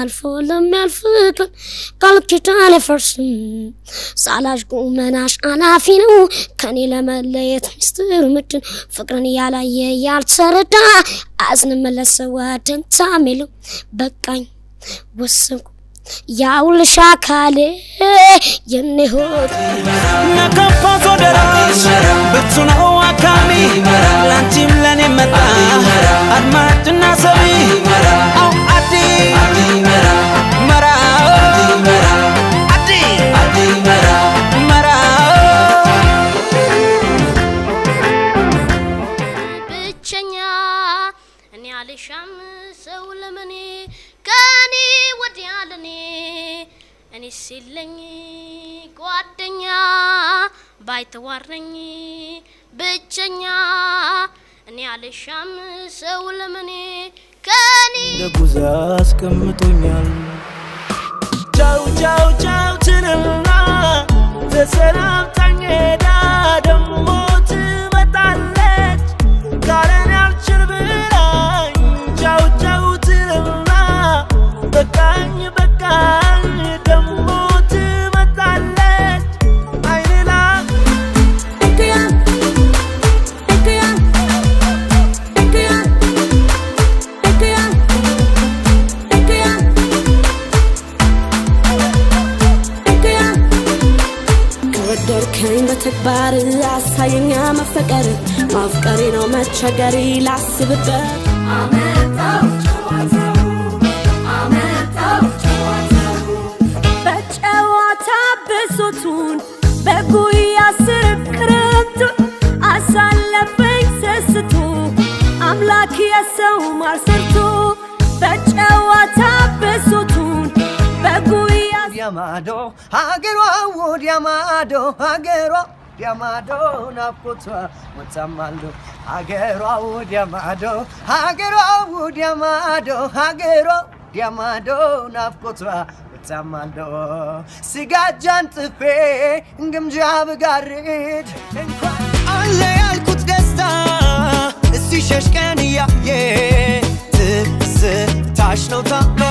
አልፎ ለሚያልፍ ቀን ቃል ኪዳን አይፈርስም። ሳላሽ ቁመናሽ አላፊ ነው፣ ከኔ ለመለየት ሚስጥር ምንድን? ፍቅርን ያላየ ያልተረዳ አዝንመለሰ ወደንታ ሚለው። በቃኝ ወሰንኩ ያውልሽ አካሌ የኔ ሆድ። ነከፋቶ ደራሽ ብርቱ ነው አካሚ፣ ላንቺም ለኔ መጣ አድማጭና ሰሚ። አው አዲ መራ፣ አዲ መራ። ብቸኛ እኔ አልሻም ሰው ለመኔ ከኔ ወዲያ ለኔ፣ እኔ ሲለኝ ጓደኛ ባይተዋር ነኝ ብቸኛ፣ እኔ አልሻም ሰው ለመኔ ከኔ። እንደ ጉዛ አስቀምጦኛል። ቻው ቻው ቻው ትልና ተሰናብታኝ ሄዳ ደሞ ትመጣለች ካለን አልችል ብላኝ። ቻው ቻው ትልና በቃኝ በቃኝ ደሞ ትመጣለች አይንላ። ከወደድከኝ በተግባር አሳየኛ፣ መፈቀር ማፍቀሬ ነው መቸገሪ ላስብበት። በጨዋታ ብሶቱን በጉያ ስር ክረምቱን አሳለፈኝ ሰስቶ፣ አምላክ የሰው ማር ሰርቶ በጨዋታ ብሶቱን በጉያ። ወዲያ ማዶ ሀገሯ፣ ወዲያ ማዶ ሀገሯ፣ ወዲያ ማዶ ናፍቆቷ ወጣማሎ ሀገሯ፣ ወዲያ ማዶ ሀገሯ፣ ወዲያ ማዶ ሀገሯ፣ ወዲያ ማዶ ናፍቆቷ ወጣማሎ። ስጋጃን ጥፌ ግምጃ ብጋርድ እንኳን አለ ያልኩት ደስታ ሲሸሽ ቀን እያየ ትዝታሽ ነው ታምኖ።